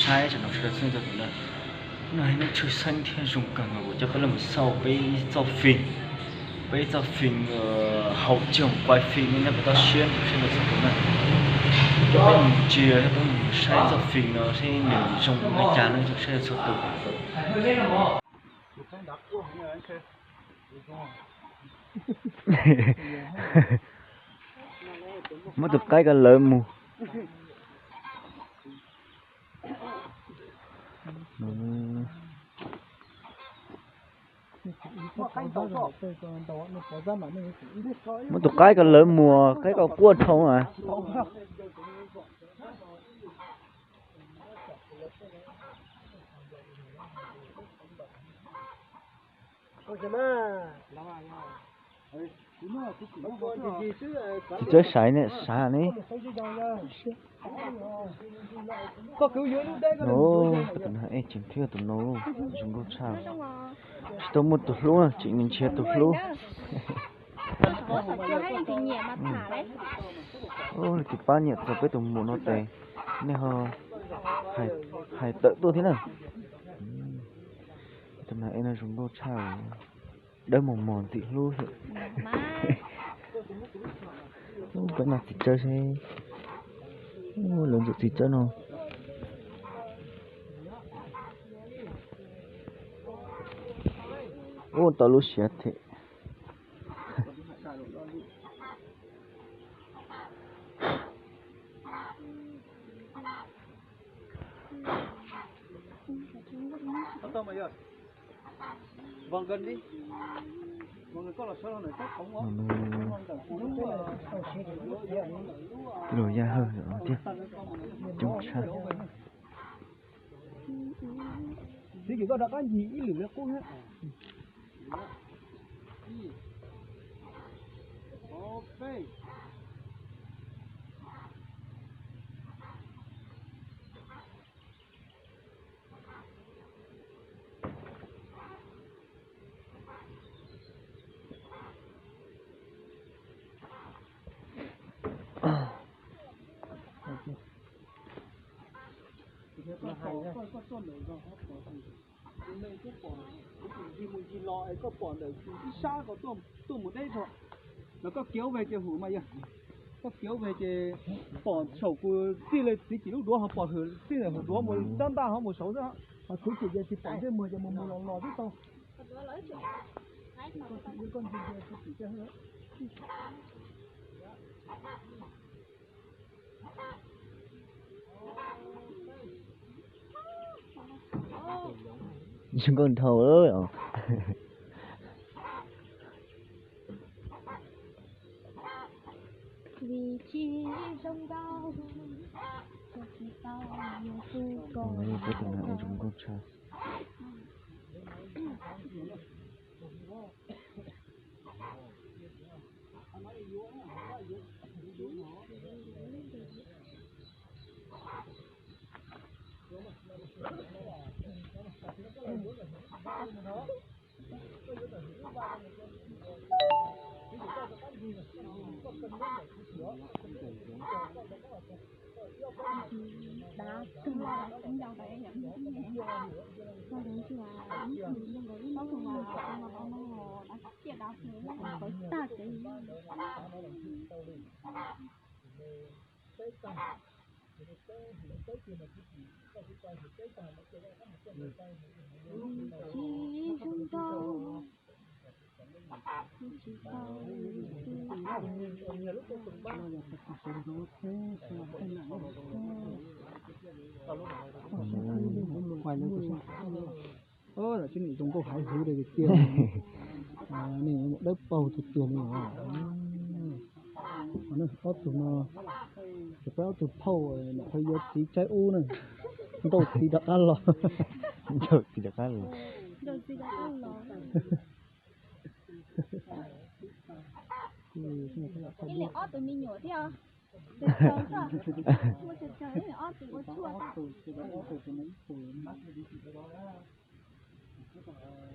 Hai tsam no sawv daws txhua tus na, hnub no neb tshwj xeeb thiab zoo kawg nkaus kuv coj peb los mus xauj peb ib txoj fim, peb ib txoj fim haum cog quay fim ne, neb puas tau siab sawv daws txhua tus na. Coj peb mus ntsia thiab peb mus saib txoj fim no seb nws zoo li cas na sawv daws txhua tus. Muab tus qaib ko lawv mus. Muab tus qaib ko lawv mus, qaib ko quaj dhau na. Tsis txawj saiv ne, saiv ne. Tus no ej tseem thiab tus no zoo nkauj tshaj. Tsis tau muaj tus hlub na, tseem nyiam nrhiav tus hlub. Leej twg pab nyiam txog peb tus mus no tes nej ho hais tawm tuaj thiab na. Tus no ej no zoo nkauj tshaj. Dawb mos mos ntxim hlub thiab. Peb no txiv tsawb seb, lawv ntxuam txiv tsawb no. Ua tau lub siav them. Tij laug Yaj Hawj thiab coob tshaj. Txiv, koj rov qab ncig ib lwm li qub thiab. Tus neeg koj pom, kuv tus ncig mus ncig los es koj pom ntawm ib sab ko tuaj mus deb tso, los koj kiv ub ve ces hum mas yog, koj kiv ub ve ces pom saum kuv txij li txiv cim lub duav ho pom hwm txij ntawm hauv duav mus ntab ntaj ho mus saud xwb, ho txiv cim ces tsis pom ntsej muag ces mus mus los los twb tau. Zoo nkauj dhau lawm. Vim tsis zoo nkauj, tsis tau yog tus ko. Peb tus no zoo nkauj tshaj. Tab sis nws zoo nkauj haiv huv li tiag, nws dawb paug tiag tiag li os. Ob tug no, ces peb ob tug phauj, nws qhov yuav txiv tsawb ub na, nrauj txiv rov qab los. Nrauj txiv rov qab los. Ib leeg ob tug me nyuam thiab os. Tsawg tsawg xwb, muaj tsawg tsawg, ob tug ua tshuaj xwb.